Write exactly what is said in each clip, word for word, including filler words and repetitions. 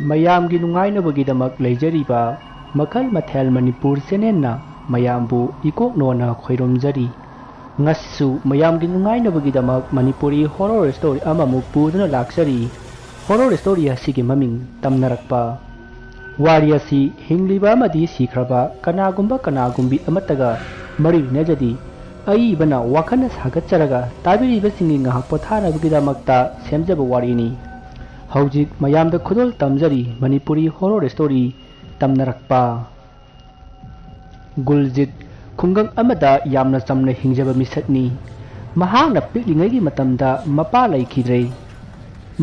ꯃꯌꯥꯝꯒꯤ ꯅꯨꯡꯉꯥꯏꯅꯕꯒꯤꯗꯃꯛ ꯂꯩꯖꯔꯤꯕ ꯃꯈꯜ ꯃꯊꯦꯜ ꯃꯅꯤꯄꯨꯔ ꯆꯦꯅꯦꯜꯅ ꯃꯌꯥꯝꯕꯨ ꯏꯀꯣꯛ ꯅꯣꯟꯅ ꯈꯣꯏꯔꯨꯝꯖꯔꯤ꯫ ꯉꯁꯤꯁꯨ ꯃꯌꯥꯝꯒꯤ ꯅꯨꯡꯉꯥꯏꯅꯕꯒꯤꯗꯃꯛ ꯃꯅꯤꯄꯨꯔꯤ ꯍꯣꯔꯣꯔ ꯁ꯭ꯇꯣꯔꯤ ꯑꯃꯃꯨꯛ ꯄꯨꯗꯨꯅ ꯂꯥꯛꯆꯔꯤ꯫ ꯍꯣꯔꯣꯔ ꯁ꯭ꯇꯣꯔꯤ ꯑꯁꯤꯒꯤ ꯃꯃꯤꯡ ꯇꯝꯅꯔꯛꯄ꯫ ꯋꯥꯔꯤ ꯑꯁꯤ ꯍꯤꯡꯂꯤꯕ ꯑꯃꯗꯤ ꯁꯤꯈ꯭ꯔꯕ ꯀꯅꯥꯒꯨꯝꯕ ꯀꯅꯥꯒꯨꯝꯕꯤ ꯑꯃꯠꯇꯒ ꯃꯔꯤ ꯂꯩꯅꯖꯗꯦ꯫ ꯑꯏꯕꯅ ꯋꯥꯈꯜꯅ ꯁꯥꯒꯠꯆꯔꯒ ꯇꯥꯕꯤꯔꯤꯕꯁꯤꯡꯒꯤ ꯉꯥꯏꯍꯥꯛ ꯄꯣꯊꯥꯅꯕꯒꯤꯗꯃꯛꯇ ꯁꯦꯝꯖꯕ ꯋꯥꯔꯤꯅꯤ꯫ ꯍꯧꯖꯤꯛ ꯃꯌꯥꯝꯗ ꯈꯨꯗꯣꯜ ꯇꯝꯖꯔꯤ ꯃꯅꯤꯄꯨꯔꯤ ꯍꯣꯔꯣꯔ ꯁ꯭ꯇꯣꯔꯤ ꯇꯝꯅꯔꯛꯄ꯫ ꯒꯨꯜꯖꯤꯠ ꯈꯨꯡꯒꯪ ꯑꯃꯗ ꯌꯥꯝꯅ ꯆꯝꯅ ꯍꯤꯡꯖꯕ ꯃꯤꯁꯛꯅꯤ꯫ ꯃꯍꯥꯛꯅ ꯄꯤꯛꯂꯤꯉꯩꯒꯤ ꯃꯇꯝꯗ ꯃꯄꯥ ꯂꯩꯈꯤꯗ꯭ꯔꯦ꯫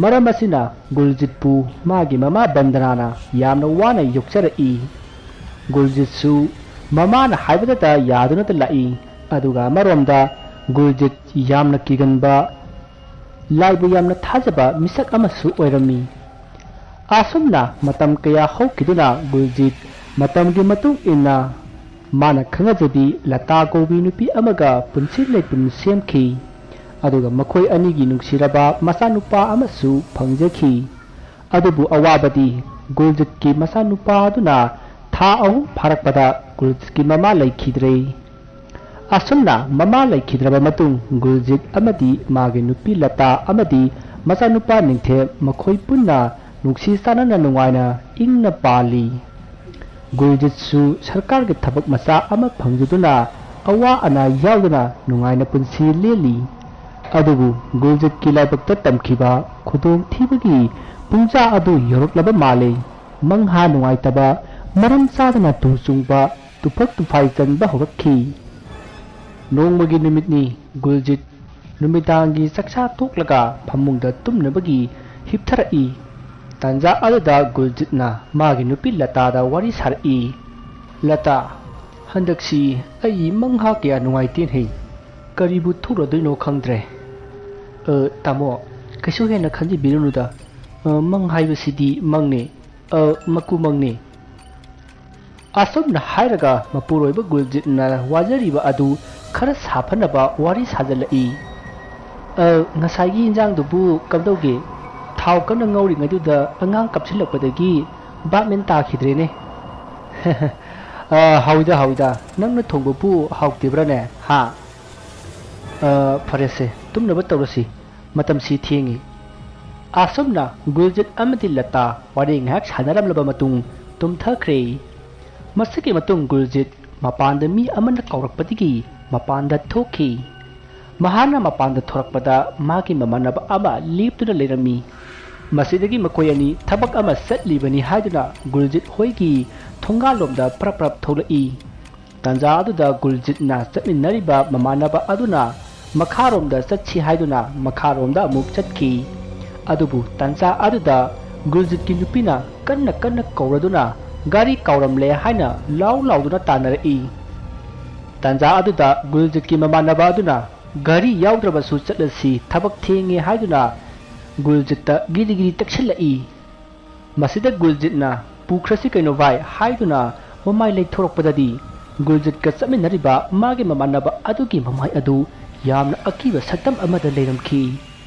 ꯃꯔꯝ ꯑꯁꯤꯅ ꯒꯨꯜꯖꯤꯠꯄꯨ ꯃꯥꯒꯤ ꯃꯃꯥ ꯕꯟꯗꯅꯥꯅ ꯌꯥꯝꯅ ꯋꯥꯅ ꯌꯣꯛꯆꯔꯛꯏ꯫ ꯒꯨꯜꯖꯤꯠꯁꯨ ꯃꯃꯥꯅ ꯍꯥꯏꯕꯗꯇ ꯌꯥꯗꯨꯅꯇ ꯂꯥꯛꯏ꯫ ꯑꯗꯨꯒ ꯑꯃꯔꯣꯝꯗ ꯒꯨꯜꯖꯤꯠ ꯌꯥꯝꯅ ꯀꯤꯒꯟꯕ, ꯂꯥꯏꯕꯨ ꯌꯥꯝꯅ ꯊꯥꯖꯕ ꯃꯤꯁꯛ ꯑꯃꯁꯨ ꯑꯣꯏꯔꯝꯃꯤ꯫ ꯑꯁꯨꯝꯅ ꯃꯇꯝ ꯀꯌꯥ ꯍꯧꯈꯤꯗꯨꯅ ꯒꯨꯜꯖꯤꯠ ꯃꯇꯝꯒꯤ ꯃꯇꯨꯡ ꯏꯟꯅ ꯃꯥꯅ ꯈꯪꯅꯖꯕꯤ ꯂꯇꯥ ꯀꯧꯕꯤ ꯅꯨꯄꯤ ꯑꯃꯒ ꯄꯨꯟꯁꯤ ꯂꯩꯄꯨꯟ ꯁꯦꯝꯈꯤ꯫ ꯑꯗꯨꯒ ꯃꯈꯣꯏ ꯑꯅꯤꯒꯤ ꯅꯨꯡꯁꯤꯔꯕ ꯃꯆꯥꯅꯨꯄꯥ ꯑꯃꯁꯨ ꯐꯪꯖꯈꯤ꯫ ꯑꯗꯨꯕꯨ ꯑꯋꯥꯕꯗꯤ ꯒꯨꯜꯖꯤꯠꯀꯤ ꯃꯆꯥꯅꯨꯄꯥ ꯑꯗꯨꯅ ꯊꯥ ꯑꯍꯨꯝ ꯐꯥꯔꯛꯄꯗ ꯒꯨꯜꯖꯤꯠꯀꯤ ꯃꯃꯥ ꯂꯩꯈꯤꯗ꯭ꯔꯦ꯫ ꯑꯁꯨꯝꯅ ꯃꯃꯥ ꯂꯩꯈꯤꯗ꯭ꯔꯕ ꯃꯇꯨꯡ ꯒꯨꯜꯖꯤꯠ ꯑꯃꯗꯤ ꯃꯥꯒꯤ ꯅꯨꯄꯤ ꯂꯇꯥ ꯑꯃꯗꯤ ꯃꯆꯥꯅꯨꯄꯥ ꯅꯤꯡꯊꯦꯝ ꯃꯈꯣꯏ ꯄꯨꯟꯅ ꯅꯨꯡꯁꯤ ꯆꯥꯟꯅꯅ ꯅꯨꯡꯉꯥꯏꯅ ꯏꯪꯅ ꯄꯥꯜꯂꯤ꯫ ꯒꯨꯜꯖꯤꯠꯁꯨ ꯁꯔꯀꯥꯔꯒꯤ ꯊꯕꯛ ꯃꯆꯥ ꯑꯃ ꯐꯪꯖꯗꯨꯅ ꯑꯋꯥ ꯑꯅꯥ ꯌꯥꯎꯗꯅ ꯅꯨꯡꯉꯥꯏꯅ ꯄꯨꯟꯁꯤ ꯂꯦꯜꯂꯤ꯫ ꯑꯗꯨꯕꯨ ꯒꯨꯜꯖꯤꯠꯀꯤ ꯂꯥꯏꯕꯛꯇ ꯇꯝꯈꯤꯕ ꯈꯨꯗꯣꯡꯊꯤꯕꯒꯤ ꯄꯨꯡꯖꯥ ꯑꯗꯨ ꯌꯧꯔꯛꯂꯕ ꯃꯥꯜꯂꯦ꯫ ꯃꯪꯍꯥ ꯅꯨꯡꯉꯥꯏꯇꯕ, ꯃꯔꯝ ꯆꯥꯗꯅ ꯇꯨ ꯆꯨꯡꯕ, ꯇꯨꯐꯛ ꯇꯨꯐꯥꯏ ꯆꯟꯕ ꯍꯧꯔꯛꯈꯤ꯫ ꯅꯣꯡꯃꯒꯤ ꯅꯨꯃꯤꯠꯅꯤ꯫ ꯒꯨꯜꯖꯤꯠ ꯅꯨꯃꯤꯗꯥꯡꯒꯤ ꯆꯥꯛꯆꯥ ꯇꯣꯛꯂꯒ ꯐꯃꯨꯡꯗ ꯇꯨꯝꯅꯕꯒꯤ ꯍꯤꯞꯊꯔꯛꯏ꯫ ꯇꯥꯟꯖꯥ ꯑꯗꯨꯗ ꯒꯨꯜꯖꯤꯠꯅ ꯃꯥꯒꯤ ꯅꯨꯄꯤ ꯂꯇꯥꯗ ꯋꯥꯔꯤ ꯁꯥꯔꯛꯏ꯫ "ꯂꯇꯥ, ꯍꯟꯗꯛꯁꯤ ꯑꯩ ꯃꯪꯍꯥ ꯀꯌꯥ ꯅꯨꯡꯉꯥꯏꯇꯦꯅꯦ꯫ ꯀꯔꯤꯕꯨ ꯊꯣꯛꯂꯗꯣꯏꯅꯣ ꯈꯪꯗ꯭ꯔꯦ꯫" "ꯑ, ꯇꯥꯃꯣ, ꯀꯩꯁꯨ ꯍꯦꯟꯅ ꯈꯟꯖꯤꯟꯕꯤꯔꯨꯅꯨꯗ꯫ ꯑ, ꯃꯪ ꯍꯥꯏꯕꯁꯤꯗꯤ ꯃꯪꯅꯤ꯫ ꯑ, ꯃꯀꯨ ꯃꯪꯅꯤ꯫" ꯑꯁꯨꯝꯅ ꯍꯥꯏꯔꯒ ꯃꯄꯨꯔꯣꯏꯕ ꯒꯨꯜꯖꯤꯠꯅ ꯋꯥꯖꯔꯤꯕ ꯑꯗꯨ ꯈꯔ ꯁꯥꯐꯅꯕ ꯋꯥꯔꯤ ꯁꯥꯖꯜꯂꯛꯏ꯫ "ꯑ, ꯉꯁꯥꯏꯒꯤ ꯏꯟꯖꯥꯡꯗꯨꯕꯨ ꯀꯝꯗꯧꯒꯦ? ꯊꯥꯎ ꯀꯟꯅ ꯉꯧꯔꯤꯉꯩꯗꯨꯗ ꯑꯉꯥꯡ ꯀꯞꯁꯤꯜꯂꯛꯄꯗꯒꯤ ꯚꯥꯞ ꯃꯦꯟ ꯇꯥꯈꯤꯗ꯭ꯔꯦꯅꯦ꯫ "ꯑ, ꯍꯥꯎꯏꯗ, ꯍꯥꯎꯏꯗ꯫ ꯅꯪꯅ ꯊꯣꯡꯕꯕꯨ ꯍꯥꯎꯇꯦꯕ꯭ꯔꯥꯅꯦ, ꯍꯥ?" "ꯑ, ꯐꯔꯦꯁꯦ, ꯇꯨꯝꯅꯕ ꯇꯧꯔꯁꯤ꯫ ꯃꯇꯝꯁꯤ ꯊꯦꯡꯉꯤ꯫" ꯑꯁꯨꯝꯅ ꯒꯨꯜꯖꯤꯠ ꯑꯃꯗꯤ ꯂꯇꯥ ꯋꯥꯔꯤ ꯉꯥꯏꯍꯥꯛ ꯁꯥꯟꯅꯔꯝꯂꯕ ꯃꯇꯨꯡ ꯇꯨꯝꯊꯈ꯭ꯔꯦ꯫ ꯃꯁꯤꯒꯤ ꯃꯇꯨꯡ ꯒꯨꯜꯖꯤꯠ ꯃꯄꯥꯟꯗ ꯃꯤ ꯑꯃꯅ ꯀꯧꯔꯛꯄꯗꯒꯤ ꯃꯄꯥꯟꯗ ꯊꯣꯛꯈꯤ꯫ ꯃꯍꯥꯛꯅ ꯃꯄꯥꯟꯗ ꯊꯣꯔꯛꯄꯗ ꯃꯥꯒꯤ ꯃꯃꯥꯟꯅꯕ ꯑꯃ ꯂꯦꯞꯇꯨꯅ ꯂꯩꯔꯝꯃꯤ꯫ ꯃꯁꯤꯗꯒꯤ ꯃꯈꯣꯏ ꯑꯅꯤ ꯊꯕꯛ ꯑꯃ ꯆꯠꯂꯤꯕꯅꯤ ꯍꯥꯏꯗꯨꯅ ꯒꯨꯜꯖꯤꯠ ꯍꯣꯏꯒꯤ ꯊꯣꯡꯒꯥꯜꯂꯣꯝꯗ ꯄ꯭ꯔꯞ ꯄ꯭ꯔꯞ ꯊꯣꯛꯂꯛꯏ꯫ ꯇꯥꯟꯖꯥ ꯑꯗꯨꯗ ꯒꯨꯜꯖꯤꯠꯅ ꯆꯠꯃꯤꯟꯅꯔꯤꯕ ꯃꯃꯥꯟꯅꯕ ꯑꯗꯨꯅ ꯃꯈꯥꯔꯣꯝꯗ ꯆꯠꯁꯤ ꯍꯥꯏꯗꯨꯅ ꯃꯈꯥꯔꯣꯝꯗ ꯑꯃꯨꯛ ꯆꯠꯈꯤ꯫ ꯑꯗꯨꯕꯨ ꯇꯥꯟꯖꯥ ꯑꯗꯨꯗ ꯒꯨꯜꯖꯤꯠꯀꯤ ꯅꯨꯄꯤꯅ ꯀꯟꯅ ꯀꯟꯅ ꯀꯧꯔꯗꯨꯅ ꯒꯥꯔꯤ ꯀꯥꯎꯔꯝꯂꯦ ꯍꯥꯏꯅ ꯂꯥꯎ ꯂꯥꯎꯗꯨꯅ ꯇꯥꯟꯅꯔꯛꯏ꯫ ꯇꯥꯟꯖꯥ ꯑꯗꯨꯗ ꯒꯨꯜꯖꯤꯠꯀꯤ ꯃꯃꯥꯟꯅꯕ ꯑꯗꯨꯅ ꯒꯥꯔꯤ ꯌꯥꯎꯗ꯭ꯔꯕꯁꯨ ꯆꯠꯂꯁꯤ, ꯊꯕꯛ ꯊꯦꯡꯉꯦ ꯍꯥꯏꯗꯨꯅ ꯒꯨꯜꯖꯤꯠꯇ ꯒꯤꯔꯤ ꯒꯤꯔꯤ ꯇꯛꯁꯤꯜꯂꯛꯏ꯫ ꯃꯁꯤꯗ ꯒꯨꯜꯖꯤꯠꯅ "ꯄꯨꯈ꯭ꯔꯁꯤ ꯀꯩꯅꯣ ꯚꯥꯏ" ꯍꯥꯏꯗꯨꯅ ꯃꯃꯥꯏ ꯂꯩꯊꯣꯔꯛꯄꯗꯗꯤ ꯒꯨꯜꯖꯤꯠꯀ ꯆꯠꯃꯤꯟꯅꯔꯤꯕ ꯃꯥꯒꯤ ꯃꯃꯥꯟꯅꯕ ꯑꯗꯨꯒꯤ ꯃꯃꯥꯏ ꯑꯗꯨ ꯌꯥꯝꯅ ꯑꯀꯤꯕ ꯁꯛꯇꯝ ꯑꯃꯗ ꯂꯩꯔꯝꯈꯤ꯫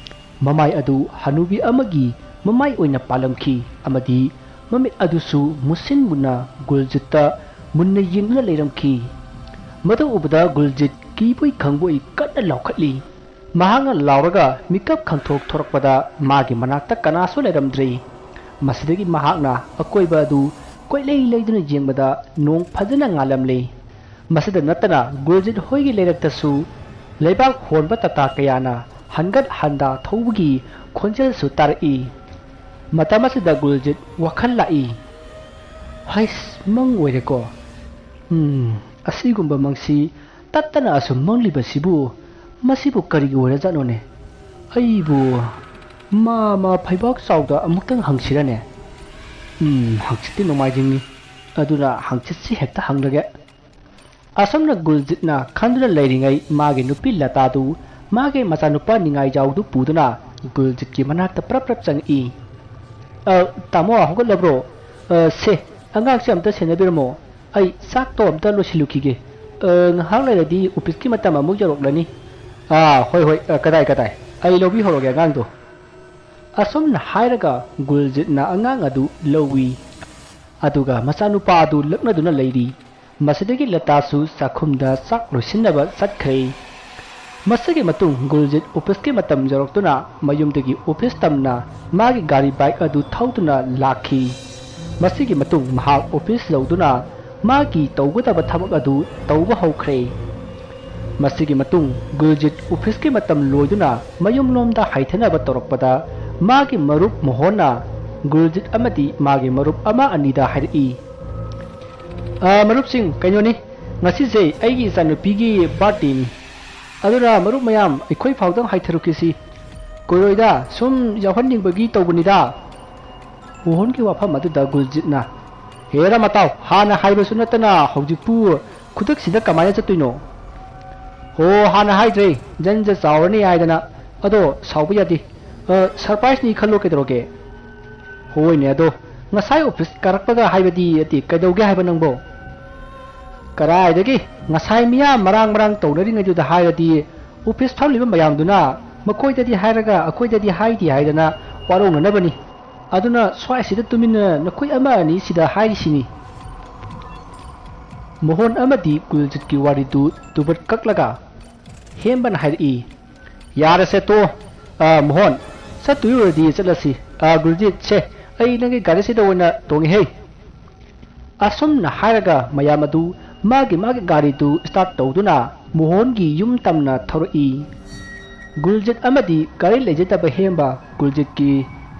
ꯃꯃꯥꯏ ꯑꯗꯨ ꯍꯅꯨꯕꯤ ꯑꯃꯒꯤ ꯃꯃꯥꯏ ꯑꯣꯏꯅ ꯄꯥꯜꯂꯝꯈꯤ ꯑꯃꯗꯤ ꯃꯃꯤꯠ ꯑꯗꯨꯁꯨ ꯃꯨꯁꯤꯟ ꯃꯨꯅ ꯒꯨꯜꯖꯤꯠꯇ ꯃꯨꯟꯅ ꯌꯦꯡꯗꯨꯅ ꯂꯩꯔꯝꯈꯤ꯫ ꯃꯗꯨ ꯎꯕꯗ ꯒꯨꯜꯖꯤꯠ ꯀꯤꯕꯣꯏ ꯈꯪꯕꯣꯏ ꯀꯟꯅ ꯂꯥꯎꯈꯠꯂꯤ꯫ ꯃꯍꯥꯛꯅ ꯂꯥꯎꯔꯒ ꯃꯤꯀꯞ ꯈꯪꯊꯣꯛ ꯊꯣꯔꯛꯄꯗ ꯃꯥꯒꯤ ꯃꯅꯥꯛꯇ ꯀꯅꯥꯁꯨ ꯂꯩꯔꯝꯗ꯭ꯔꯦ꯫ ꯃꯁꯤꯗꯒꯤ ꯃꯍꯥꯛꯅ ꯑꯀꯣꯏꯕ ꯑꯗꯨ ꯀꯣꯏꯂꯩ ꯂꯩꯗꯨꯅ ꯌꯦꯡꯕꯗ ꯅꯣꯡ ꯐꯖꯅ ꯉꯥꯜꯂꯝꯂꯦ꯫ ꯃꯁꯤꯗ ꯅꯠꯇꯅ ꯒꯨꯜꯖꯤꯠ ꯍꯣꯏꯒꯤ ꯂꯩꯔꯛꯇꯁꯨ ꯂꯩꯕꯥꯛ ꯍꯣꯟꯕ ꯇꯥꯇꯥ ꯀꯌꯥꯅ ꯍꯟꯒꯠ ꯍꯟꯗꯥ ꯊꯧꯕꯒꯤ ꯈꯣꯟꯖꯦꯜꯁꯨ ꯇꯥꯔꯛꯏ꯫ ꯃꯇꯝ ꯑꯁꯤꯗ ꯒꯨꯜꯖꯤꯠ ꯋꯥꯈꯜ ꯂꯥꯛꯏ꯫ "ꯍꯩꯁ, ꯃꯪ ꯑꯣꯏꯔꯦꯀꯣ꯫ ꯎꯝ, ꯑꯁꯤꯒꯨꯝꯕ ꯃꯪꯁꯤ ꯇꯠꯇꯅ ꯑꯁꯨꯝ ꯃꯪꯂꯤꯕꯁꯤꯕꯨ, ꯃꯁꯤꯕꯨ ꯀꯔꯤꯒꯤ ꯑꯣꯏꯔꯖꯥꯠꯅꯣꯅꯦ? ꯑꯩꯕꯨ ꯃꯥ ꯃꯥ ꯐꯩꯕꯥꯛ ꯆꯥꯎꯗ ꯑꯃꯨꯛꯇꯪ ꯍꯪꯁꯤꯔꯅꯦ? ꯎꯝ, ꯍꯪꯆꯤꯠꯇꯤ ꯅꯣꯡꯃꯥꯏꯖꯤꯡꯅꯤ, ꯑꯗꯨꯅ ꯍꯪꯆꯤꯠꯁꯤ ꯍꯦꯛꯇ ꯍꯪꯂꯒꯦ꯫" ꯑꯁꯨꯝꯅ ꯒꯨꯜꯖꯤꯠꯅ ꯈꯟꯗꯨꯅ ꯂꯩꯔꯤꯉꯩ ꯃꯥꯒꯤ ꯅꯨꯄꯤ ꯂꯇꯥꯗꯨ ꯃꯥꯒꯤ ꯃꯆꯥꯅꯨꯄꯥ ꯅꯤꯡꯉꯥꯏꯖꯥꯎꯗꯨ ꯄꯨꯗꯨꯅ ꯒꯨꯜꯖꯤꯠꯀꯤ ꯃꯅꯥꯛꯇ ꯄ꯭ꯔꯞ ꯄ꯭ꯔꯞ ꯆꯪꯉꯛꯏ꯫ "ꯑ, ꯇꯥꯃꯣ ꯍꯧꯒꯠꯂꯕ꯭ꯔꯣ? ꯑ, ꯁꯦ, ꯑꯉꯥꯡꯁꯦ ꯑꯝꯇ ꯁꯦꯟꯅꯕꯤꯔꯝꯃꯣ꯫ ꯑꯩ ꯆꯥꯛꯇꯣ ꯑꯝꯇ ꯂꯣꯏꯁꯤꯜꯂꯨꯈꯤꯒꯦ꯫ ꯑ, ꯉꯥꯏꯍꯥꯛ ꯂꯩꯔꯗꯤ ꯑꯣꯐꯤꯁꯀꯤ ꯃꯇꯝ ꯑꯃꯨꯛ ꯌꯧꯔꯛꯂꯅꯤ꯫" "ꯑꯥ, ꯍꯣꯏ, ꯍꯣꯏ, ꯑ, ꯀꯗꯥꯏ, ꯀꯗꯥꯏ? ꯑꯩ ꯂꯧꯕꯤꯍꯧꯔꯒꯦ ꯑꯉꯥꯡꯗꯣ꯫" ꯑꯁꯨꯝꯅ ꯍꯥꯏꯔꯒ ꯒꯨꯜꯖꯤꯠꯅ ꯑꯉꯥꯡ ꯑꯗꯨ ꯂꯧꯏ꯫ ꯑꯗꯨꯒ ꯃꯆꯥꯅꯨꯄꯥ ꯑꯗꯨ ꯂꯛꯅꯗꯨꯅ ꯂꯩꯔꯤ꯫ ꯃꯁꯤꯗꯒꯤ ꯂꯇꯥꯁꯨ ꯆꯥꯛꯈꯨꯝꯗ ꯆꯥꯛ ꯂꯣꯏꯁꯤꯟꯅꯕ ꯆꯠꯈ꯭ꯔꯦ꯫ ꯃꯁꯤꯒꯤ ꯃꯇꯨꯡ ꯒꯨꯜꯖꯤꯠ ꯑꯣꯐꯤꯁꯀꯤ ꯃꯇꯝ ꯌꯧꯔꯛꯇꯨꯅ ꯃꯌꯨꯝꯗꯒꯤ ꯑꯣꯐꯤꯁ ꯇꯝꯅ ꯃꯥꯒꯤ ꯒꯥꯔꯤ ꯕꯥꯏꯛ ꯑꯗꯨ ꯊꯧꯗꯨꯅ ꯂꯥꯛꯈꯤ꯫ ꯃꯁꯤꯒꯤ ꯃꯇꯨꯡ ꯃꯍꯥꯛ ꯑꯣꯐꯤꯁ ꯌꯧꯗꯨꯅ ꯃꯥꯒꯤ ꯇꯧꯒꯗꯕ ꯊꯕꯛ ꯑꯗꯨ ꯇꯧꯕ ꯍꯧꯈ꯭ꯔꯦ꯫ ꯃꯁꯤꯒꯤ ꯃꯇꯨꯡ ꯒꯨꯜꯖꯤꯠ ꯑꯣꯐꯤꯁꯀꯤ ꯃꯇꯝ ꯂꯣꯏꯗꯨꯅ ꯃꯌꯨꯝꯂꯣꯝꯗ ꯍꯥꯏꯊꯅꯕ ꯇꯧꯔꯛꯄꯗ ꯃꯥꯒꯤ ꯃꯔꯨꯞ ꯃꯣꯍꯣꯟꯅ ꯒꯨꯜꯖꯤꯠ ꯑꯃꯗꯤ ꯃꯥꯒꯤ ꯃꯔꯨꯞ ꯑꯃ ꯑꯅꯤꯗ ꯍꯥꯏꯔꯛꯏ, "ꯑ, ꯃꯔꯨꯞꯁꯤꯡ, ꯀꯩꯅꯣꯅꯤ, ꯉꯁꯤꯁꯦ ꯑꯩꯒꯤ ꯏꯆꯥꯅꯨꯄꯤꯒꯤ ꯕꯥꯔꯗꯦꯅꯤ꯫ ꯑꯗꯨꯅ ꯃꯔꯨꯞ ꯃꯌꯥꯝ ꯑꯩꯈꯣꯏ ꯐꯥꯎꯗꯪ ꯍꯥꯏꯊꯔꯛꯈꯤꯁꯤ꯫ ꯀꯨꯏꯔꯣꯏꯗ, ꯁꯨꯝ ꯌꯥꯎꯍꯟꯅꯤꯡꯕꯒꯤ ꯇꯧꯕꯅꯤꯗ"꯫ ꯃꯣꯍꯣꯟꯒꯤ ꯋꯥꯐꯝ ꯑꯗꯨꯗ ꯒꯨꯜꯖꯤꯠꯅ, "ꯍꯦꯔꯥ ꯃꯇꯥꯎ, ꯍꯥꯟꯅ ꯍꯥꯏꯕꯁꯨ ꯅꯠꯇꯅ ꯍꯧꯖꯤꯛꯄꯨ ꯈꯨꯗꯛꯁꯤꯗ ꯀꯃꯥꯏꯅ ꯆꯠꯇꯣꯏꯅꯣ?" "ꯍꯣ, ꯍꯥꯟꯅ ꯍꯥꯏꯗ꯭ꯔꯦ, ꯖꯟꯖ ꯆꯥꯎꯔꯅꯤ ꯍꯥꯏꯗꯅ꯫ ꯑꯗꯣ ꯁꯥꯎꯕ ꯌꯥꯗꯦ꯫ ꯑ, ꯁꯔꯄ꯭ꯔꯥꯏꯖꯅꯤ ꯈꯜꯂꯣ ꯀꯩꯗꯧꯔꯒꯦ?" "ꯍꯣꯏꯅꯦ, ꯑꯗꯣ ꯉꯁꯥꯏ ꯑꯣꯐꯤꯁ ꯀꯥꯔꯛꯄꯒ ꯍꯥꯏꯕꯗꯤ ꯑꯇꯤ ꯀꯩꯗꯧꯒꯦ ꯍꯥꯏꯕ ꯅꯪꯕꯣ?" "ꯀꯔꯥꯏꯗꯒꯤ, ꯉꯁꯥꯏ ꯃꯤꯌꯥꯝ ꯃꯔꯥꯡ ꯃꯔꯥꯡ ꯇꯧꯅꯔꯤꯉꯩꯗꯨꯗ ꯍꯥꯏꯔꯗꯤ ꯑꯣꯐꯤꯁ ꯐꯝꯂꯤꯕ ꯃꯌꯥꯝꯗꯨꯅ ꯃꯈꯣꯏꯗꯗꯤ ꯍꯥꯏꯔꯒ ꯑꯩꯈꯣꯏꯗꯗꯤ ꯍꯥꯏꯗꯦ ꯍꯥꯏꯗꯅ ꯋꯥꯔꯧꯅꯅꯕꯅꯤ꯫ ꯑꯗꯨꯅ ꯁ꯭ꯋꯥꯏꯁꯤꯗ ꯇꯨꯃꯤꯟꯅ ꯅꯈꯣꯏ ꯑꯃ ꯑꯅꯤ ꯁꯤꯗ ꯍꯥꯏꯔꯤꯁꯤꯅꯤ"꯫ ꯃꯣꯍꯣꯟ ꯑꯃꯗꯤ ꯒꯨꯜꯖꯤꯠꯀꯤ ꯋꯥꯔꯤꯗꯨ ꯇꯨꯕꯠ ꯀꯛꯂꯒ ꯍꯦꯝꯕꯅ ꯍꯥꯏꯔꯛꯏ, "ꯌꯥꯔꯦꯁꯦ, ꯇꯣ꯫ ꯑ, ꯃꯣꯍꯣꯟ, ꯆꯠꯇꯣꯏ ꯑꯣꯏꯔꯗꯤ ꯆꯠꯂꯁꯤ꯫ ꯑ, ꯒꯨꯜꯖꯤꯠ, ꯁꯦ, ꯑꯩ ꯅꯪꯒꯤ ꯒꯥꯔꯤꯁꯤꯗ ꯑꯣꯏꯅ ꯇꯣꯡꯉꯦꯍꯦ"꯫ ꯑꯁꯨꯝꯅ ꯍꯥꯏꯔꯒ ꯃꯌꯥꯝ ꯑꯗꯨ ꯃꯥꯒꯤ ꯃꯥꯒꯤ ꯒꯥꯔꯤꯗꯨ start ꯇꯧꯗꯨꯅ ꯃꯣꯍꯣꯟꯒꯤ ꯌꯨꯝ ꯇꯝꯅ ꯊꯧꯔꯛꯏ꯫ ꯒꯨꯜꯖꯤꯠ ꯑꯃꯗꯤ ꯒꯥꯔꯤ ꯂꯩꯖꯗꯕ ꯍꯦꯝꯕ ꯒꯨꯜꯖꯤꯠꯀꯤ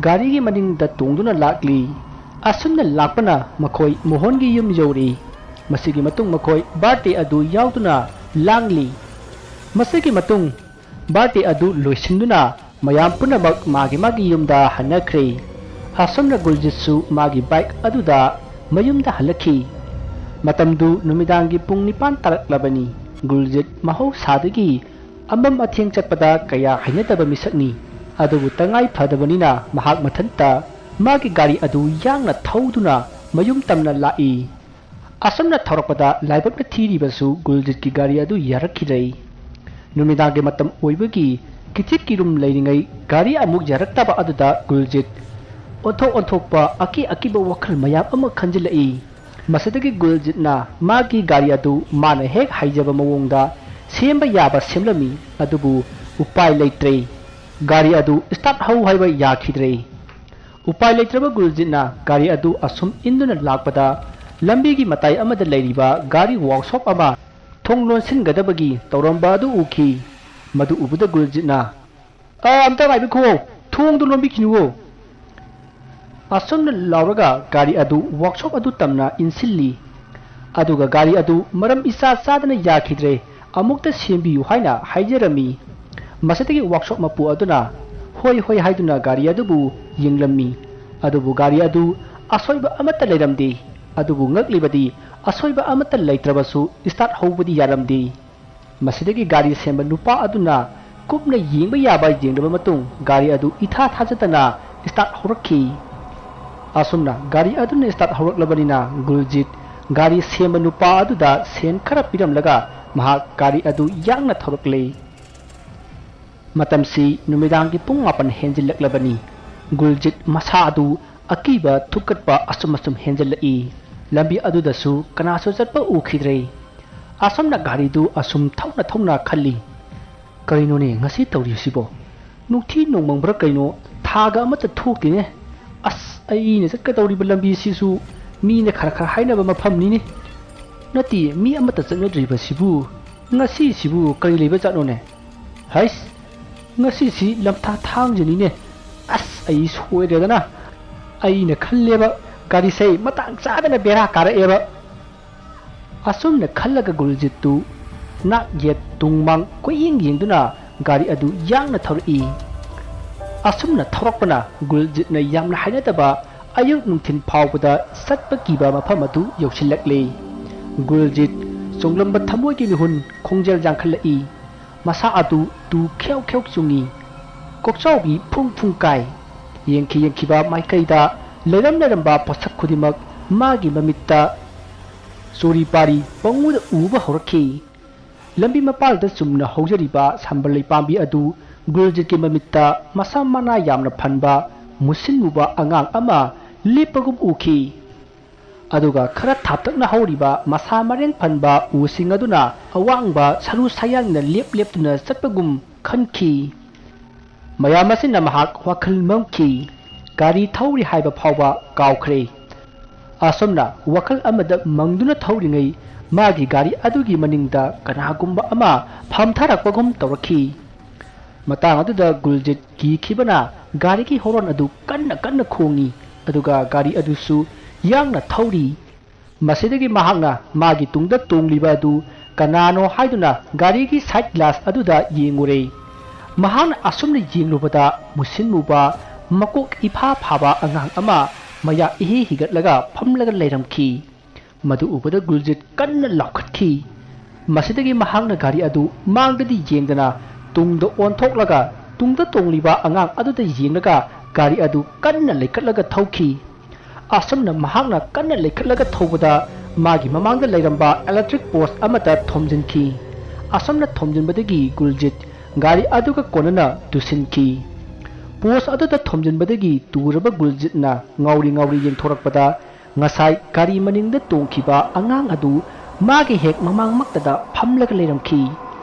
ꯒꯥꯔꯤꯒꯤ ꯃꯅꯤꯡꯗ ꯇꯣꯡꯗꯨꯅ ꯂꯥꯛꯂꯤ꯫ ꯑꯁꯨꯝꯅ ꯂꯥꯛꯄꯅ ꯃꯈꯣꯏ ꯃꯣꯍꯣꯟꯒꯤ ꯌꯨꯝ ꯌꯧꯔꯤ꯫ ꯃꯁꯤꯒꯤ ꯃꯇꯨꯡ ꯃꯈꯣꯏ ꯕꯥꯔꯗꯦ ꯑꯗꯨ ꯌꯥꯎꯗꯨꯅ ꯂꯥꯡꯂꯤ꯫ ꯃꯁꯤꯒꯤ ꯃꯇꯨꯡ ꯕꯥꯔꯗꯦ ꯑꯗꯨ ꯂꯣꯏꯁꯤꯟꯗꯨꯅ ꯃꯌꯥꯝ ꯄꯨꯝꯅꯃꯛ ꯃꯥꯒꯤ ꯃꯥꯒꯤ ꯌꯨꯝꯗ ꯍꯟꯅꯈ꯭ꯔꯦ꯫ ꯑꯁꯨꯝꯅ ꯒꯨꯜꯖꯤꯠꯁꯨ ꯃꯥꯒꯤ ꯕꯥꯏꯛ ꯑꯗꯨꯗ ꯃꯌꯨꯝꯗ ꯍꯜꯂꯛꯈꯤ꯫ ꯃꯇꯝꯗꯨ ꯅꯨꯃꯤꯗꯥꯡꯒꯤ ꯄꯨꯡ ꯅꯤꯄꯥꯟ ꯇꯥꯔꯛꯂꯕꯅꯤ꯫ ꯒꯨꯜꯖꯤꯠ ꯃꯍꯧꯁꯥꯗꯒꯤ ꯑꯃꯝ ꯑꯊꯦꯡ ꯆꯠꯄꯗ ꯀꯌꯥ ꯍꯩꯅꯗꯕ ꯃꯤꯁꯛꯅꯤ꯫ ꯑꯗꯨꯕꯨ ꯇꯉꯥꯏ ꯐꯗꯕꯅꯤꯅ ꯃꯍꯥꯛ ꯃꯊꯟꯇ ꯃꯥꯒꯤ ꯒꯥꯔꯤ ꯑꯗꯨ ꯌꯥꯡꯅ ꯊꯧꯗꯨꯅ ꯃꯌꯨꯝ ꯇꯝꯅ ꯂꯥꯛꯏ꯫ ꯑꯁꯨꯝꯅ ꯊꯧꯔꯛꯄꯗ ꯂꯥꯏꯕꯛꯅ ꯊꯤꯔꯤꯕꯁꯨ ꯒꯨꯜꯖꯤꯠꯀꯤ ꯒꯥꯔꯤ ꯑꯗꯨ ꯌꯥꯔꯛꯈꯤꯗ꯭ꯔꯦ꯫ ꯅꯨꯃꯤꯗꯥꯡꯒꯤ ꯃꯇꯝ ꯑꯣꯏꯕꯒꯤ ꯀꯤꯊꯤꯛ ꯀꯤꯔꯨꯝ ꯂꯩꯔꯤꯉꯩ ꯒꯥꯔꯤ ꯑꯃꯨꯛ ꯌꯥꯔꯛꯇꯕ ꯑꯗꯨꯗ ꯒꯨꯜꯖꯤꯠ ꯑꯣꯟꯊꯣꯛ ꯑꯣꯟꯊꯣꯛꯄ ꯑꯀꯤ ꯑꯀꯤꯕ ꯋꯥꯈꯜ ꯃꯌꯥꯝ ꯑꯃ ꯈꯟꯖꯤꯜꯂꯛꯏ꯫ ꯃꯁꯤꯗꯒꯤ ꯒꯨꯜꯖꯤꯠꯅ ꯃꯥꯒꯤ ꯒꯥꯔꯤ ꯑꯗꯨ ꯃꯥꯅ ꯍꯦꯛ ꯍꯩꯖꯕ ꯃꯑꯣꯡꯗ ꯁꯦꯝꯕ ꯌꯥꯕ ꯁꯦꯝꯂꯝꯃꯤ꯫ ꯑꯗꯨꯕꯨ ꯎꯄꯥꯏ ꯂꯩꯇ꯭ꯔꯦ꯫ ꯒꯥꯔꯤ ꯑꯗꯨ start ꯍꯧ ꯍꯥꯏꯕ ꯌꯥꯈꯤꯗ꯭ꯔꯦ꯫ ꯎꯄꯥꯏ ꯂꯩꯇ꯭ꯔꯕ ꯒꯨꯜꯖꯤꯠꯅ ꯒꯥꯔꯤ ꯑꯗꯨ ꯑꯁꯨꯝ ꯏꯟꯗꯨꯅ ꯂꯥꯛꯄꯗ, ꯂꯝꯕꯤꯒꯤ ꯃꯇꯥꯏ ꯑꯃꯗ ꯂꯩꯔꯤꯕ ꯒꯥꯔꯤ workshop ꯑꯃ ꯊꯣꯡ ꯂꯣꯟꯁꯤꯟꯒꯗꯕꯒꯤ ꯇꯧꯔꯝꯕ ꯑꯗꯨ ꯎꯈꯤ꯫ ꯃꯗꯨ ꯎꯕꯗ ꯒꯨꯜꯖꯤꯠꯅ, "ꯑ, ꯑꯝꯇ ꯉꯥꯏꯕꯤꯈꯣ, ꯊꯣꯡꯗꯨ ꯂꯣꯟꯕꯤꯈꯤꯅꯨꯋꯣ!" ꯑꯁꯨꯝꯅ ꯂꯥꯎꯔꯒ ꯒꯥꯔꯤ ꯑꯗꯨ workshop ꯑꯗꯨ ꯇꯝꯅ ꯏꯟꯁꯤꯜꯂꯤ꯫ ꯑꯗꯨꯒ ꯒꯥꯔꯤ ꯑꯗꯨ ꯃꯔꯝ ꯏꯆꯥ ꯆꯥꯗꯅ ꯌꯥꯈꯤꯗ꯭ꯔꯦ, ꯑꯃꯨꯛꯇ ꯁꯦꯝꯕꯤꯌꯨ ꯍꯥꯏꯅ ꯍꯥꯏꯖꯔꯝꯃꯤ꯫ ꯃꯁꯤꯗꯒꯤ workshop ꯃꯄꯨ ꯑꯗꯨꯅ "ꯍꯣꯏ, ꯍꯣꯏ" ꯍꯥꯏꯗꯨꯅ ꯒꯥꯔꯤ ꯑꯗꯨꯕꯨ ꯌꯦꯡꯂꯝꯃꯤ꯫ ꯑꯗꯨꯕꯨ ꯒꯥꯔꯤ ꯑꯗꯨ ꯑꯁꯣꯏꯕ ꯑꯃꯠꯇ ꯂꯩꯔꯝꯗꯦ꯫ ꯑꯗꯨꯕꯨ ꯉꯛꯂꯤꯕꯗꯤ, ꯑꯁꯣꯏꯕ ꯑꯃꯠꯇ ꯂꯩꯇ꯭ꯔꯕꯁꯨ start ꯍꯧꯕꯗꯤ ꯌꯥꯔꯝꯗꯦ꯫ ꯃꯁꯤꯗꯒꯤ ꯒꯥꯔꯤ ꯁꯦꯝꯕ ꯅꯨꯄꯥ ꯑꯗꯨꯅ ꯀꯨꯞꯅ ꯌꯦꯡꯕ ꯌꯥꯕ ꯌꯦꯡꯂꯕ ꯃꯇꯨꯡ, ꯒꯥꯔꯤ ꯑꯗꯨ ꯏꯊꯥ ꯊꯥꯖꯗꯅ start ꯍꯧꯔꯛꯈꯤ꯫ ꯑꯁꯨꯝꯅ ꯒꯥꯔꯤ ꯑꯗꯨꯅ start ꯍꯧꯔꯛꯂꯕꯅꯤꯅ, ꯒꯨꯜꯖꯤꯠ ꯒꯥꯔꯤ ꯁꯦꯝꯕ ꯅꯨꯄꯥ ꯑꯗꯨꯗ ꯁꯦꯟ ꯈꯔ ꯄꯤꯔꯝꯂꯒ ꯃꯍꯥꯛ ꯒꯥꯔꯤ ꯑꯗꯨ ꯌꯥꯡꯅ ꯊꯧꯔꯛꯂꯦ꯫ ꯃꯇꯝꯁꯤ ꯅꯨꯃꯤꯗꯥꯡꯒꯤ ꯄꯨꯡ ꯃꯥꯄꯟ ꯍꯦꯟꯖꯤꯜꯂꯛꯂꯕꯅꯤ꯫ ꯒꯨꯜꯖꯤꯠ ꯃꯁꯥ ꯑꯗꯨ ꯑꯀꯤꯕ ꯊꯨꯛꯀꯠꯄ ꯑꯁꯨꯝ ꯑꯁꯨꯝ ꯍꯦꯟꯖꯤꯜꯂꯛꯏ꯫ ꯂꯝꯕꯤ ꯑꯗꯨꯗꯁꯨ ꯀꯅꯥꯁꯨ ꯆꯠꯄ ꯎꯈꯤꯗ꯭ꯔꯦ꯫ ꯑꯁꯨꯝꯅ ꯒꯥꯔꯤꯗꯨ ꯑꯁꯨꯝ ꯊꯧꯅ ꯊꯧꯅ ꯈꯜꯂꯤ, "ꯀꯔꯤꯅꯣꯅꯦ ꯉꯁꯤ ꯇꯧꯔꯤꯁꯤꯕꯣ? ꯅꯨꯡꯊꯤ ꯅꯣꯡꯃꯪꯕ꯭ꯔꯥ ꯀꯩꯅꯣ, ꯊꯥꯒ ꯑꯃꯠꯇ ꯊꯣꯛꯇꯦꯅꯦ꯫ ꯑꯁ, ꯑꯩꯅ ꯆꯠꯀꯗꯧꯔꯤꯕ ꯂꯝꯕꯤꯁꯤꯁꯨ ꯃꯤꯅ ꯈꯔ ꯈꯔ ꯍꯥꯏꯅꯕ ꯃꯐꯝꯅꯤꯅꯦ꯫ ꯅꯠꯇꯦ, ꯃꯤ ꯑꯃꯠꯇ ꯆꯠꯅꯗ꯭ꯔꯤꯕꯁꯤꯕꯨ꯫ ꯉꯁꯤꯁꯤꯕꯨ ꯀꯔꯤ ꯂꯩꯕ ꯖꯥꯠꯅꯣꯅꯦ? ꯍꯩꯁ, ꯉꯁꯤꯁꯤ ꯂꯝꯊꯥ ꯊꯥꯡꯖꯅꯤꯅꯦ꯫ ꯑꯁ, ꯑꯩ ꯁꯣꯏꯔꯦꯗꯅ꯫ ꯑꯩꯅ ꯈꯜꯂꯦꯕ, ꯒꯥꯔꯤꯁꯦ ꯃꯇꯥꯡ ꯆꯥꯗꯅ ꯕꯦꯔꯥ ꯀꯥꯔꯛꯑꯦꯕ"꯫ ꯑꯁꯨꯝꯅ ꯈꯜꯂꯒ ꯒꯨꯜꯖꯤꯠꯇꯨ ꯅꯥꯛ ꯌꯦꯠ ꯇꯨꯡ ꯃꯥꯡ ꯀꯣꯏꯌꯦꯡ ꯌꯦꯡꯗꯨꯅ ꯒꯥꯔꯤ ꯑꯗꯨ ꯌꯥꯡꯅ ꯊꯧꯔꯛꯏ꯫ ꯑꯁꯨꯝꯅ ꯊꯧꯔꯛꯄꯅ ꯒꯨꯜꯖꯤꯠꯅ ꯌꯥꯝꯅ ꯍꯩꯅꯗꯕ ꯑꯌꯨꯛ ꯅꯨꯡꯊꯤꯜ ꯐꯥꯎꯕꯗ ꯆꯠꯄ ꯀꯤꯕ ꯃꯐꯝ ꯑꯗꯨ ꯌꯧꯁꯤꯜꯂꯛꯂꯦ꯫ ꯒꯨꯜꯖꯤꯠ ꯆꯣꯡꯂꯝꯕ ꯊꯃꯣꯏꯒꯤ ꯃꯤꯍꯨꯟ ꯈꯣꯡꯖꯦꯜ ꯌꯥꯡꯈꯠꯂꯛꯏ꯫ ꯃꯁꯥ ꯑꯗꯨ ꯇꯨ ꯈ꯭ꯌꯧ ꯈ꯭ꯌꯧ ꯆꯨꯡꯏ꯫ ꯀꯣꯛꯆꯥꯎꯕꯤ ꯐꯨꯡ ꯐꯨꯡ ꯀꯥꯏ꯫ ꯌꯦꯡꯈꯤ ꯌꯦꯡꯈꯤꯕ ꯃꯥꯏꯀꯩꯗ ꯂꯩꯔꯝ ꯂꯩꯔꯝꯕ ꯄꯣꯠꯁꯛ ꯈꯨꯗꯤꯡꯃꯛ ꯃꯥꯒꯤ ꯃꯃꯤꯠꯇ ꯆꯣꯔꯤ ꯄꯥꯔꯤ ꯄꯪꯎꯗ ꯎꯕ ꯍꯧꯔꯛꯈꯤ꯫ ꯂꯝꯕꯤ ꯃꯄꯥꯜꯗ ꯆꯨꯝꯅ ꯍꯧꯖꯔꯤꯕ ꯁꯝꯕꯜ ꯂꯩ ꯄꯥꯝꯕꯤ ꯑꯗꯨ ꯒꯨꯜꯖꯤꯠꯀꯤ ꯃꯃꯤꯠꯇ ꯃꯁꯥ ꯃꯅꯥ ꯌꯥꯝꯅ ꯐꯟꯕ, ꯃꯨꯁꯤꯟ ꯃꯨꯕ ꯑꯉꯥꯡ ꯑꯃ ꯂꯦꯞꯄꯒꯨꯝ ꯎꯈꯤ꯫ ꯑꯗꯨꯒ ꯈꯔ ꯊꯥꯞꯇꯛꯅ ꯍꯧꯔꯤꯕ ꯃꯁꯥ ꯃꯔꯦꯡ ꯐꯟꯕ ꯎꯁꯤꯡ ꯑꯗꯨꯅ ꯑꯋꯥꯡꯕ ꯁꯔꯨ ꯁꯌꯥꯡꯅ ꯂꯦꯞ ꯂꯦꯞꯇꯨꯅ ꯆꯠꯄꯒꯨꯝ ꯈꯟꯈꯤ꯫ ꯃꯌꯥꯝ ꯑꯁꯤꯅ ꯃꯍꯥꯛ ꯋꯥꯈꯜ ꯃꯝꯈꯤ꯫ ꯒꯥꯔꯤ ꯊꯧꯔꯤ ꯍꯥꯏꯕ ꯐꯥꯎꯕ ꯀꯥꯎꯈ꯭ꯔꯦ꯫ ꯑꯁꯨꯝꯅ ꯋꯥꯈꯜ ꯑꯃꯗ ꯃꯪꯗꯨꯅ ꯊꯧꯔꯤꯉꯩ ꯃꯥꯒꯤ ꯒꯥꯔꯤ ꯑꯗꯨꯒꯤ ꯃꯅꯤꯡꯗ ꯀꯅꯥꯒꯨꯝꯕ ꯑꯃ ꯐꯝꯊꯔꯛꯄꯒꯨꯝ ꯇꯧꯔꯛꯈꯤ꯫ ꯃꯇꯥꯡ ꯑꯗꯨꯗ ꯒꯨꯜꯖꯤꯠ ꯀꯤꯈꯤꯕꯅ ꯒꯥꯔꯤꯒꯤ ꯍꯣꯔꯣꯟ ꯑꯗꯨ ꯀꯟꯅ ꯀꯟꯅ ꯈꯣꯡꯏ, ꯑꯗꯨꯒ ꯒꯥꯔꯤ ꯑꯗꯨꯁꯨ ꯌꯥꯡꯅ ꯊꯧꯔꯤ꯫ ꯃꯁꯤꯗꯒꯤ ꯃꯍꯥꯛꯅ ꯃꯥꯒꯤ ꯇꯨꯡꯗ ꯇꯣꯡꯂꯤꯕ ꯑꯗꯨ ꯀꯅꯥꯅꯣ ꯍꯥꯏꯗꯨꯅ ꯒꯥꯔꯤꯒꯤ ꯁꯥꯏꯠ ꯒ꯭ꯂꯥꯁ ꯑꯗꯨꯗ ꯌꯦꯡꯉꯨꯔꯦ꯫ ꯃꯍꯥꯛꯅ ꯑꯁꯨꯝꯅ ꯌꯦꯡꯂꯨꯕꯗ ꯃꯨꯁꯤꯟ ꯃꯨꯕ, ꯃꯀꯣꯛ ꯏꯐꯥ ꯐꯥꯕ ꯑꯉꯥꯡ ꯑꯃ ꯃꯌꯥ ꯏꯍꯤ ꯍꯤꯒꯠꯂꯒ ꯐꯝꯂꯒ ꯂꯩꯔꯝꯈꯤ꯫ ꯃꯗꯨ ꯎꯕꯗ ꯒꯨꯜꯖꯤꯠ ꯀꯟꯅ ꯂꯥꯎꯈꯠꯈꯤ꯫ ꯃꯁꯤꯗꯒꯤ ꯃꯍꯥꯛꯅ ꯒꯥꯔꯤ ꯑꯗꯨ ꯃꯥꯡꯗꯗꯤ ꯌꯦꯡꯗꯅ ꯇꯨꯡꯗ ꯑꯣꯟꯊꯣꯛꯂꯒ ꯇꯨꯡꯗ ꯇꯣꯡꯂꯤꯕ ꯑꯉꯥꯡ ꯑꯗꯨꯗ ꯌꯦꯡꯂꯒ ꯒꯥꯔꯤ ꯑꯗꯨ ꯀꯟꯅ ꯂꯩꯈꯠꯂꯒ ꯊꯧꯈꯤ꯫ ꯑꯁꯨꯝꯅ ꯃꯍꯥꯛꯅ ꯀꯟꯅ ꯂꯩꯈꯠꯂꯒ ꯊꯧꯕꯗ ꯃꯥꯒꯤ ꯃꯃꯥꯡꯗ ꯂꯩꯔꯝꯕ ꯏꯂꯦꯛꯇ꯭ꯔꯤꯛ ꯄꯣꯁ ꯑꯃꯗ ꯊꯣꯝꯖꯤꯟꯈꯤ꯫ ꯑꯁꯨꯝꯅ ꯊꯣꯝꯖꯤꯟꯕꯗꯒꯤ ꯒꯨꯜꯖꯤꯠ ꯒꯥꯔꯤ ꯑꯗꯨꯒ ꯀꯣꯟꯅꯅ ꯇꯨꯁꯤꯟꯈꯤ꯫ ꯄꯣꯁ ꯑꯗꯨꯗ ꯊꯣꯝꯖꯤꯟꯕꯗꯒꯤ ꯇꯨꯔꯕ ꯒꯨꯜꯖꯤꯠꯅ ꯉꯥꯎꯔꯤ ꯉꯥꯎꯔꯤ ꯌꯦꯡꯊꯣꯔꯛꯄꯗ ꯉꯁꯥꯏ ꯒꯥꯔꯤ ꯃꯅꯤꯡꯗ ꯇꯣꯡꯈꯤꯕ ꯑꯉꯥꯡ ꯑꯗꯨ ꯃꯥꯒꯤ ꯍꯦꯛ ꯃꯃꯥꯡꯃꯛꯇꯗ ꯐꯝꯂꯒ ꯂꯩꯔꯝꯈꯤ꯫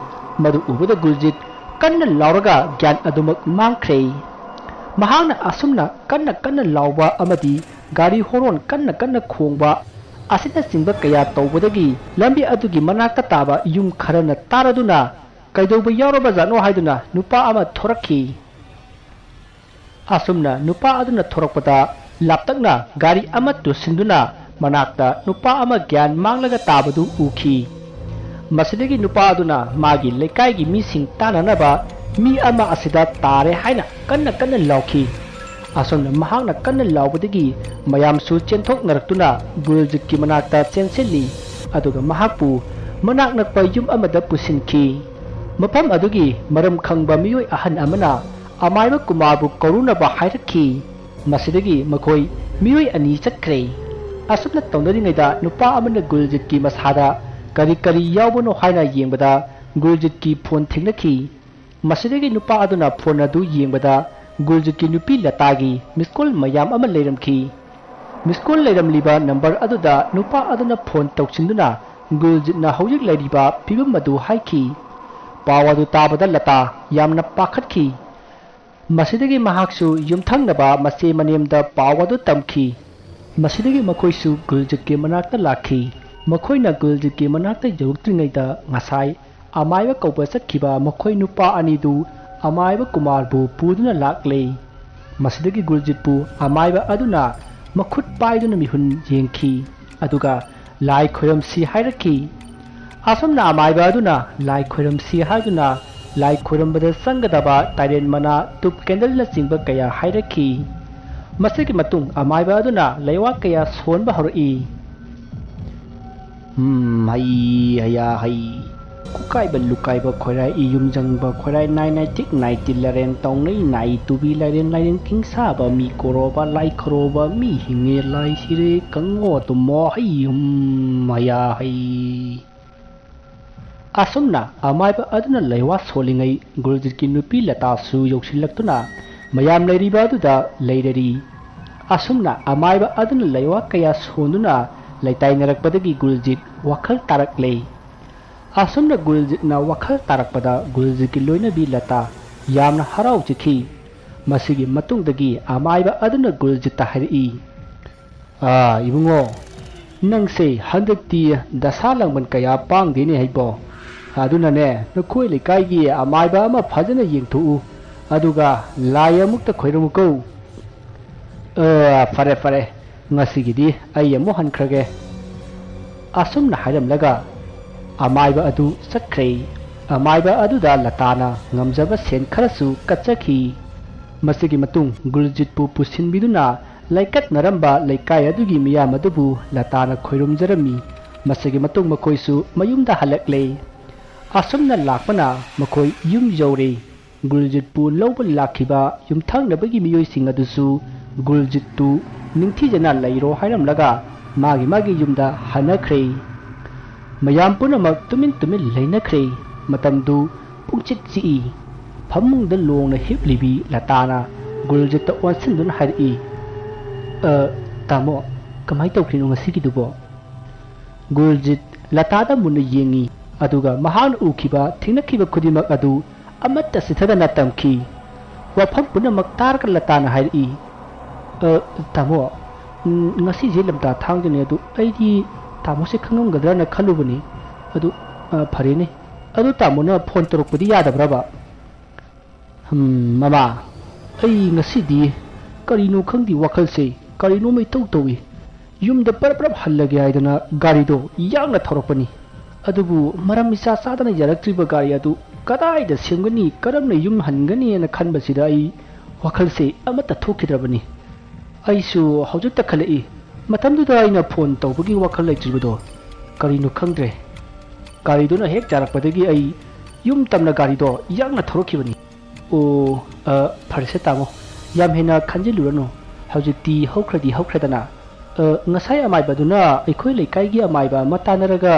ꯃꯗꯨ ꯎꯕꯗ ꯒꯨꯜꯖꯤꯠ ꯀꯟꯅ ꯂꯥꯎꯔꯒ ꯒ꯭ꯌꯥꯟ ꯑꯗꯨꯃꯛ ꯃꯥꯡꯈ꯭ꯔꯦ꯫ ꯃꯍꯥꯛꯅ ꯑꯁꯨꯝꯅ ꯀꯟꯅ ꯀꯟꯅ ꯂꯥꯎꯕ ꯑꯃꯗꯤ ꯒꯥꯔꯤ ꯍꯣꯔꯣꯟ ꯀꯟꯅ ꯀꯟꯅ ꯈꯣꯡꯕ ꯑꯁꯤꯅꯆꯤꯡꯕ ꯀꯌꯥ ꯇꯧꯕꯗꯒꯤ ꯂꯝꯕꯤ ꯑꯗꯨꯒꯤ ꯃꯅꯥꯛꯇ ꯇꯥꯕ ꯌꯨꯝ ꯈꯔꯅ ꯇꯥꯔꯗꯨꯅ ꯀꯩꯗꯧꯕ ꯌꯥꯎꯔꯕꯖꯥꯠꯅꯣ ꯍꯥꯏꯗꯨꯅ ꯅꯨꯄꯥ ꯑꯃ ꯊꯣꯔꯛꯈꯤ꯫ ꯑꯁꯨꯝꯅ ꯅꯨꯄꯥ ꯑꯗꯨꯅ ꯊꯣꯔꯛꯄꯗ ꯂꯥꯞꯇꯛꯅ ꯒꯥꯔꯤ ꯑꯃ ꯇꯨꯁꯤꯟꯗꯨꯅ ꯃꯅꯥꯛꯇ ꯅꯨꯄꯥ ꯑꯃ ꯒ꯭ꯌꯥꯟ ꯃꯥꯡꯂꯒ ꯇꯥꯕꯗꯨ ꯎꯈꯤ꯫ ꯃꯁꯤꯗꯒꯤ ꯅꯨꯄꯥ ꯑꯗꯨꯅ ꯃꯥꯒꯤ ꯂꯩꯀꯥꯏꯒꯤ ꯃꯤꯁꯤꯡ ꯇꯥꯅꯅꯕ "ꯃꯤ ꯑꯃ ꯑꯁꯤꯗ ꯇꯥꯔꯦ" ꯍꯥꯏꯅ ꯀꯟꯅ ꯀꯟꯅ ꯂꯥꯎꯈꯤ꯫ ꯑꯁꯨꯝꯅ ꯃꯍꯥꯛꯅ ꯀꯟꯅ ꯂꯥꯎꯕꯗꯒꯤ ꯃꯌꯥꯝꯁꯨ ꯆꯦꯟꯊꯣꯛꯅꯔꯛꯇꯨꯅ ꯒꯨꯜꯖꯤꯠꯀꯤ ꯃꯅꯥꯛꯇ ꯆꯦꯟꯁꯤꯜꯂꯤ, ꯑꯗꯨꯒ ꯃꯍꯥꯛꯄꯨ ꯃꯅꯥꯛ ꯅꯛꯄ ꯌꯨꯝ ꯑꯃꯗ ꯄꯨꯁꯤꯟꯈꯤ꯫ ꯃꯐꯝ ꯑꯗꯨꯒꯤ ꯃꯔꯝ ꯈꯪꯕ ꯃꯤꯑꯣꯏ ꯑꯍꯟ ꯑꯃꯅ ꯑꯃꯥꯏꯕ ꯀꯨꯃꯥꯔꯕꯨ ꯀꯧꯔꯨꯅꯕ ꯍꯥꯏꯔꯛꯈꯤ꯫ ꯃꯁꯤꯗꯒꯤ ꯃꯈꯣꯏ ꯃꯤꯑꯣꯏ ꯑꯅꯤ ꯆꯠꯈ꯭ꯔꯦ꯫ ꯑꯁꯨꯝꯅ ꯇꯧꯅꯔꯤꯉꯩꯗ ꯅꯨꯄꯥ ꯑꯃꯅ ꯒꯨꯜꯖꯤꯠꯀꯤ ꯃꯁꯥꯗ ꯀꯔꯤ ꯀꯔꯤ ꯌꯥꯎꯕꯅꯣ ꯍꯥꯏꯅ ꯌꯦꯡꯕꯗ ꯒꯨꯜꯖꯤꯠꯀꯤ ꯐꯣꯟ ꯊꯦꯡꯅꯈꯤ꯫ ꯃꯁꯤꯗꯒꯤ ꯅꯨꯄꯥ ꯑꯗꯨꯅ ꯐꯣꯟ ꯑꯗꯨ ꯌꯦꯡꯕꯗ ꯒꯨꯜꯖꯤꯠꯀꯤ ꯅꯨꯄꯤ ꯂꯇꯥꯒꯤ ꯃꯤꯁ ꯀꯣꯜ ꯃꯌꯥꯝ ꯑꯃ ꯂꯩꯔꯝꯈꯤ꯫ ꯃꯤꯁ ꯀꯣꯜ ꯂꯩꯔꯝꯂꯤꯕ ꯅꯝꯕꯔ ꯑꯗꯨꯗ ꯅꯨꯄꯥ ꯑꯗꯨꯅ ꯐꯣꯟ ꯇꯧꯁꯤꯟꯗꯨꯅ ꯒꯨꯜꯖꯤꯠꯅ ꯍꯧꯖꯤꯛ ꯂꯩꯔꯤꯕ ꯐꯤꯕꯝ ꯑꯗꯨ ꯍꯥꯏꯈꯤ꯫ ꯄꯥꯎ ꯑꯗꯨ ꯇꯥꯕꯗ ꯂꯇꯥ ꯌꯥꯝꯅ ꯄꯥꯈꯠꯈꯤ꯫ ꯃꯁꯤꯗꯒꯤ ꯃꯍꯥꯛꯁꯨ ꯌꯨꯝꯊꯪꯅꯕ ꯃꯆꯦ ꯃꯅꯦꯝꯗ ꯄꯥꯎ ꯑꯗꯨ ꯇꯝꯈꯤ꯫ ꯃꯁꯤꯗꯒꯤ ꯃꯈꯣꯏꯁꯨ ꯒꯨꯜꯖꯤꯠꯀꯤ ꯃꯅꯥꯛꯇ ꯂꯥꯛꯈꯤ꯫ ꯃꯈꯣꯏꯅ ꯒꯨꯜꯖꯤꯠꯀꯤ ꯃꯅꯥꯛꯇ ꯌꯧꯔꯛꯇ꯭ꯔꯤꯉꯩꯗ ꯉꯁꯥꯏ ꯑꯃꯥꯏꯕ ꯀꯧꯕ ꯆꯠꯈꯤꯕ ꯃꯈꯣꯏ ꯅꯨꯄꯥ ꯑꯅꯤꯗꯨ ꯑꯃꯥꯏꯕ ꯀꯨꯃꯥꯔꯕꯨ ꯄꯨꯗꯨꯅ ꯂꯥꯛꯂꯦ꯫ ꯃꯁꯤꯗꯒꯤ ꯒꯨꯜꯖꯤꯠꯄꯨ ꯑꯃꯥꯏꯕ ꯑꯗꯨꯅ ꯃꯈꯨꯠ ꯄꯥꯏꯗꯨꯅ ꯃꯤꯍꯨꯟ ꯌꯦꯡꯈꯤ, ꯑꯗꯨꯒ ꯂꯥꯏ ꯈꯣꯏꯔꯝꯁꯤ ꯍꯥꯏꯔꯛꯈꯤ꯫ ꯑꯁꯨꯝꯅ ꯑꯃꯥꯏꯕ ꯑꯗꯨꯅ ꯂꯥꯏ ꯈꯣꯏꯔꯝꯁꯤ ꯍꯥꯏꯗꯨꯅ ꯂꯥꯏ ꯈꯣꯏꯔꯝꯕꯗ ꯆꯪꯒꯗꯕ ꯇꯥꯏꯔꯦꯟ ꯃꯅꯥ, ꯇꯨꯞ ꯀꯦꯟꯗꯜꯅꯆꯤꯡꯕ ꯀꯌꯥ ꯍꯥꯏꯔꯛꯈꯤ꯫ ꯃꯁꯤꯒꯤ ꯃꯇꯨꯡ ꯑꯃꯥꯏꯕ ꯑꯗꯨꯅ ꯂꯩꯋꯥ ꯀꯌꯥ ꯁꯣꯟꯕ ꯍꯧꯔꯛꯏ꯫ ꯎꯝ, ꯍꯩ, ꯍꯩꯌꯥ, ꯍꯩ꯫ ꯀꯨꯀꯥꯏꯕ, ꯂꯨꯀꯥꯏꯕ, ꯈꯣꯏꯔꯥꯏ, ꯏꯌꯨꯝ ꯆꯪꯕ, ꯈꯣꯏꯔꯥꯏ, ꯅꯥꯏ, ꯅꯥꯏ, ꯇꯤꯛ, ꯅꯥꯏ, ꯇꯤꯜ, ꯂꯥꯏꯔꯦꯟ, ꯇꯧꯅꯩ, ꯅꯥꯏ, ꯇꯨꯕꯤ, ꯂꯥꯏꯔꯦꯟ, ꯂꯥꯏꯔꯦꯟ, ꯀꯤꯡꯁꯥꯕ, ꯃꯤ ꯀꯣꯔꯣꯕ, ꯂꯥꯏ ꯈꯣꯔꯣꯕ, ꯃꯤ ꯍꯤꯡꯉꯦ, ꯂꯥꯏ ꯁꯤꯔꯦ, ꯀꯪꯉꯣ, ꯇꯨꯝꯃꯣ, ꯍꯩ, ꯍꯨꯝ, ꯍꯩꯌꯥ, ꯍꯩ꯫ ꯑꯁꯨꯝꯅ ꯑꯃꯥꯏꯕ ꯑꯗꯨꯅ ꯂꯩꯋꯥ ꯁꯣꯜꯂꯤꯉꯩ ꯒꯨꯜꯖꯤꯠꯀꯤ ꯅꯨꯄꯤ ꯂꯇꯥꯁꯨ ꯌꯧꯁꯤꯜꯂꯛꯇꯨꯅ ꯃꯌꯥꯝ ꯂꯩꯔꯤꯕ ꯑꯗꯨꯗ ꯂꯩꯔꯔꯤ꯫ ꯑꯁꯨꯝꯅ ꯑꯃꯥꯏꯕ ꯑꯗꯨꯅ ꯂꯩꯋꯥ ꯀꯌꯥ ꯁꯣꯟꯗꯨꯅ ꯂꯩꯇꯥꯏꯅꯔꯛꯄꯗꯒꯤ ꯒꯨꯜꯖꯤꯠ ꯋꯥꯈꯜ ꯇꯥꯔꯛꯂꯦ꯫ ꯑꯁꯨꯝꯅ ꯒꯨꯜꯖꯤꯠꯅ ꯋꯥꯈꯜ ꯇꯥꯔꯛꯄꯗ ꯒꯨꯜꯖꯤꯠꯀꯤ ꯂꯣꯏꯅꯕꯤ ꯂꯇꯥ ꯌꯥꯝꯅ ꯍꯔꯥꯎꯖꯈꯤ꯫ ꯃꯁꯤꯒꯤ ꯃꯇꯨꯡꯗꯒꯤ ꯑꯃꯥꯏꯕ ꯑꯗꯨꯅ ꯒꯨꯜꯖꯤꯠꯇ ꯍꯥꯏꯔꯛꯏ, "ꯑꯥ, ꯏꯕꯨꯡꯉꯣ, ꯅꯪꯁꯦ ꯍꯟꯗꯛꯇꯤ ꯗꯁꯥ ꯂꯥꯡꯕꯟ ꯀꯌꯥ ꯄꯥꯡꯗꯦꯅꯦ ꯍꯩꯕꯣ꯫ ꯑꯗꯨꯅꯅꯦ, ꯅꯈꯣꯏ ꯂꯩꯀꯥꯏꯒꯤ ꯑꯃꯥꯏꯕ ꯑꯃ ꯐꯖꯅ ꯌꯦꯡꯊꯣꯛꯎ, ꯑꯗꯨꯒ ꯂꯥꯏ ꯑꯃꯨꯛꯇ ꯈꯣꯏꯔꯝꯃꯨꯀꯣ꯫" "ꯑ, ꯐꯔꯦ, ꯐꯔꯦ, ꯉꯁꯤꯒꯤꯗꯤ ꯑꯩ ꯑꯃꯨꯛ ꯍꯟꯈ꯭ꯔꯒꯦ꯫" ꯑꯁꯨꯝꯅ ꯍꯥꯏꯔꯝꯂꯒ ꯑꯃꯥꯏꯕ ꯑꯗꯨ ꯆꯠꯈ꯭ꯔꯦ꯫ ꯑꯃꯥꯏꯕ ꯑꯗꯨꯗ ꯂꯇꯥꯅ ꯉꯝꯖꯕ ꯁꯦꯟ ꯈꯔꯁꯨ ꯀꯠꯆꯈꯤ꯫ ꯃꯁꯤꯒꯤ ꯃꯇꯨꯡ ꯒꯨꯜꯖꯤꯠꯄꯨ ꯄꯨꯁꯤꯟꯕꯤꯗꯨꯅ ꯂꯩꯀꯠꯅꯔꯝꯕ ꯂꯩꯀꯥꯏ ꯑꯗꯨꯒꯤ ꯃꯤꯌꯥꯝ ꯑꯗꯨꯕꯨ ꯂꯇꯥꯅ ꯈꯣꯏꯔꯨꯝꯖꯔꯝꯃꯤ꯫ ꯃꯁꯤꯒꯤ ꯃꯇꯨꯡ ꯃꯈꯣꯏꯁꯨ ꯃꯌꯨꯝꯗ ꯍꯜꯂꯛꯂꯦ꯫ ꯑꯁꯨꯝꯅ ꯂꯥꯛꯄꯅ ꯃꯈꯣꯏ ꯌꯨꯝ ꯌꯧꯔꯦ꯫ ꯒꯨꯜꯖꯤꯠꯄꯨ ꯂꯧꯕ ꯂꯥꯛꯈꯤꯕ ꯌꯨꯝꯊꯪꯅꯕꯒꯤ ꯃꯤꯑꯣꯏꯁꯤꯡ ꯑꯗꯨꯁꯨ ꯒꯨꯜꯖꯤꯠꯇꯨ ꯅꯤꯡꯊꯤꯖꯅ ꯂꯩꯔꯣ ꯍꯥꯏꯔꯝꯂꯒ ꯃꯥꯒꯤ ꯃꯥꯒꯤ ꯌꯨꯝꯗ ꯍꯟꯅꯈ꯭ꯔꯦ꯫ ꯃꯌꯥꯝ ꯄꯨꯝꯅꯃꯛ ꯇꯨꯃꯤꯟ ꯇꯨꯃꯤꯟ ꯂꯩꯅꯈ꯭ꯔꯦ꯫ ꯃꯇꯝꯗꯨ ꯄꯨꯡꯆꯤꯛ ꯆꯤꯛꯏ꯫ ꯐꯃꯨꯡꯗ ꯂꯣꯡꯅ ꯍꯤꯞꯂꯤꯕꯤ ꯂꯇꯥꯅ ꯒꯨꯔꯖꯤꯠꯇ ꯑꯣꯟꯁꯤꯟꯗꯨꯅ ꯍꯥꯏꯔꯛꯏ, "ꯑ, ꯇꯥꯃꯣ, ꯀꯃꯥꯏ ꯇꯧꯈ꯭ꯔꯤꯅꯣ ꯉꯁꯤꯒꯤꯗꯨꯕꯣ?" ꯒꯨꯔꯖꯤꯠ ꯂꯇꯥꯗ ꯃꯨꯟꯅ ꯌꯦꯡꯉꯤ, ꯑꯗꯨꯒ ꯃꯍꯥꯛꯅ ꯎꯈꯤꯕ, ꯊꯦꯡꯅꯈꯤꯕ ꯈꯨꯗꯤꯡꯃꯛ ꯑꯗꯨ ꯑꯃꯠꯇ ꯆꯤꯊꯗꯅ ꯇꯝꯈꯤ꯫ ꯋꯥꯐꯝ ꯄꯨꯝꯅꯃꯛ ꯇꯥꯔꯒ ꯂꯇꯥꯅ ꯍꯥꯏꯔꯛꯏ, "ꯑ, ꯇꯥꯃꯣ, ꯎꯝ, ꯉꯁꯤꯁꯦ ꯂꯝꯇꯥ ꯊꯥꯡꯖꯅꯦ, ꯑꯗꯨ ꯑꯩꯗꯤ ꯇꯥꯃꯣꯁꯦ ꯈꯪꯉꯝꯒꯗ꯭ꯔꯅ ꯈꯜꯂꯨꯕꯅꯤ꯫ ꯑꯗꯨ, ꯑ, ꯐꯔꯦꯅꯦ꯫ ꯑꯗꯨ ꯇꯥꯃꯣꯅ ꯐꯣꯟ ꯇꯧꯔꯛꯄꯗꯤ ꯌꯥꯗꯕ꯭ꯔꯕ?" "ꯍꯝ, ꯃꯃꯥ, ꯑꯩ ꯉꯁꯤꯗꯤ ꯀꯔꯤꯅꯣ ꯈꯪꯗꯦ, ꯋꯥꯈꯜꯁꯦ ꯀꯔꯤꯅꯣꯃ ꯏꯇꯧ ꯇꯧꯏ꯫ ꯌꯨꯝꯗ ꯄꯔꯞ ꯄꯔꯞ ꯍꯜꯂꯒꯦ ꯍꯥꯏꯗꯅ ꯒꯥꯔꯤꯗꯣ ꯌꯥꯡꯅ ꯊꯧꯔꯛꯄꯅꯤ꯫ ꯑꯗꯨꯕꯨ ꯃꯔꯝ ꯏꯆꯥ ꯆꯥꯗꯅ ꯌꯥꯔꯛꯇ꯭ꯔꯤꯕ ꯒꯥꯔꯤ ꯑꯗꯨ ꯀꯗꯥꯏꯗ ꯁꯦꯝꯒꯅꯤ, ꯀꯔꯝꯅ ꯌꯨꯝ ꯍꯟꯒꯅꯤ ꯍꯥꯏꯅ ꯈꯟꯕꯁꯤꯗ ꯑꯩ ꯋꯥꯈꯜꯁꯦ ꯑꯃꯠꯇ ꯊꯣꯛꯈꯤꯗ꯭ꯔꯕꯅꯤ꯫ ꯑꯩꯁꯨ ꯍꯧꯖꯤꯛꯇ ꯈꯜꯂꯛꯏ, ꯃꯇꯝꯗꯨꯗ ꯑꯩꯅ ꯐꯣꯟ ꯇꯧꯕꯒꯤ ꯋꯥꯈꯜ ꯂꯩꯇ꯭ꯔꯤꯕꯗꯣ ꯀꯔꯤꯅꯣ ꯈꯪꯗ꯭ꯔꯦ꯫ ꯒꯥꯔꯤꯗꯨꯅ ꯍꯦꯛ ꯌꯥꯔꯛꯄꯗꯒꯤ ꯑꯩ ꯌꯨꯝ ꯇꯝꯅ ꯒꯥꯔꯤꯗꯣ ꯌꯥꯡꯅ ꯊꯧꯔꯛꯈꯤꯕꯅꯤ꯫" "ꯑꯣ, ꯑ, ꯐꯔꯦꯁꯦ ꯇꯥꯃꯣ, ꯌꯥꯝ ꯍꯦꯟꯅ ꯈꯟꯖꯤꯜꯂꯨꯔꯅꯨ꯫ ꯍꯧꯖꯤꯛꯇꯤ ꯍꯧꯈ꯭ꯔꯗꯤ ꯍꯧꯈ꯭ꯔꯦꯗꯅ꯫ ꯑ, ꯉꯁꯥꯏ ꯑꯃꯥꯏꯕꯗꯨꯅ ꯑꯩꯈꯣꯏ ꯂꯩꯀꯥꯏꯒꯤ ꯑꯃꯥꯏꯕ ꯑꯃ ꯇꯥꯟꯅꯔꯒ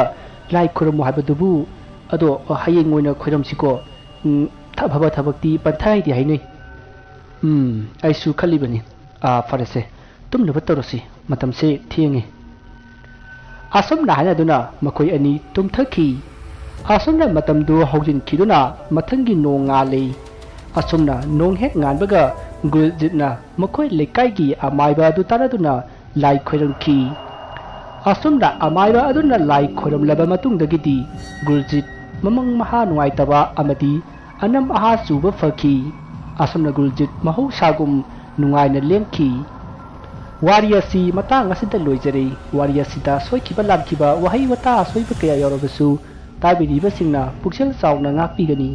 ꯂꯥꯏ ꯈꯨꯔꯨꯝꯃꯨ ꯍꯥꯏꯕꯗꯨꯕꯨ, ꯑꯗꯣ, ꯑ, ꯍꯌꯦꯡ ꯑꯣꯏꯅ ꯈꯨꯔꯨꯝꯁꯤꯀꯣ꯫ ꯎꯝ, ꯊ-, ꯑꯐꯕ ꯊꯕꯛꯇꯤ ꯄꯟꯊꯥ ꯍꯥꯏꯗꯤ ꯍꯥꯏꯅꯩ꯫" "ꯎꯝ, ꯑꯩꯁꯨ ꯈꯜꯂꯤꯕꯅꯤ꯫ ꯑꯥ, ꯐꯔꯦꯁꯦ, ꯇꯨꯝꯅꯕ ꯇꯧꯔꯁꯤ, ꯃꯇꯝꯁꯦ ꯊꯦꯡꯉꯦ꯫" ꯑꯁꯨꯝꯅ ꯍꯥꯏꯅꯗꯨꯅ ꯃꯈꯣꯏ ꯑꯅꯤ ꯇꯨꯝꯊꯈꯤ꯫ ꯑꯁꯨꯝꯅ ꯃꯇꯝꯗꯨ ꯍꯧꯖꯤꯟꯈꯤꯗꯨꯅ ꯃꯊꯪꯒꯤ ꯅꯣꯡ ꯉꯥꯜꯂꯤ꯫ ꯑꯁꯨꯝꯅ ꯅꯣꯡ ꯍꯦꯛ ꯉꯥꯟꯕꯒ ꯒꯨꯔꯖꯤꯠꯅ ꯃꯈꯣꯏ ꯂꯩꯀꯥꯏꯒꯤ ꯑꯃꯥꯏꯕ ꯑꯗꯨ ꯇꯥꯟꯅꯗꯨꯅ ꯂꯥꯏ ꯈꯣꯏꯔꯝꯈꯤ꯫ ꯑꯁꯨꯝꯅ ꯑꯃꯥꯏꯕ ꯑꯗꯨꯅ ꯂꯥꯏ ꯈꯣꯏꯔꯝꯂꯕ ꯃꯇꯨꯡꯗꯒꯤꯗꯤ ꯒꯨꯔꯖꯤꯠ ꯃꯃꯪ ꯃꯍꯥ ꯅꯨꯡꯉꯥꯏꯇꯕ ꯑꯃꯗꯤ ꯑꯅꯝ ꯑꯍꯥ ꯆꯨꯕ ꯐꯈꯤ꯫ ꯑꯁꯨꯝꯅ ꯒꯨꯔꯖꯤꯠ ꯃꯍꯧꯁꯥꯒꯨꯝ ꯅꯨꯡꯉꯥꯏꯅ ꯂꯦꯟꯈꯤ꯫ ꯋꯥꯔꯤ ꯑꯁꯤ ꯃꯇꯥꯡ ꯑꯁꯤꯗ ꯂꯣꯏꯖꯔꯦ꯫ ꯋꯥꯔꯤ ꯑꯁꯤꯗ ꯁꯣꯏꯈꯤꯕ ꯂꯥꯟꯈꯤꯕ, ꯋꯥꯍꯩ ꯋꯥꯇꯥ ꯑꯁꯣꯏꯕ ꯀꯌꯥ ꯌꯥꯎꯔꯕꯁꯨ ꯇꯥꯕꯤꯔꯤꯕꯁꯤꯡꯅ ꯄꯨꯛꯆꯦꯜ ꯆꯥꯎꯅ ꯉꯥꯛꯄꯤꯒꯅꯤ꯫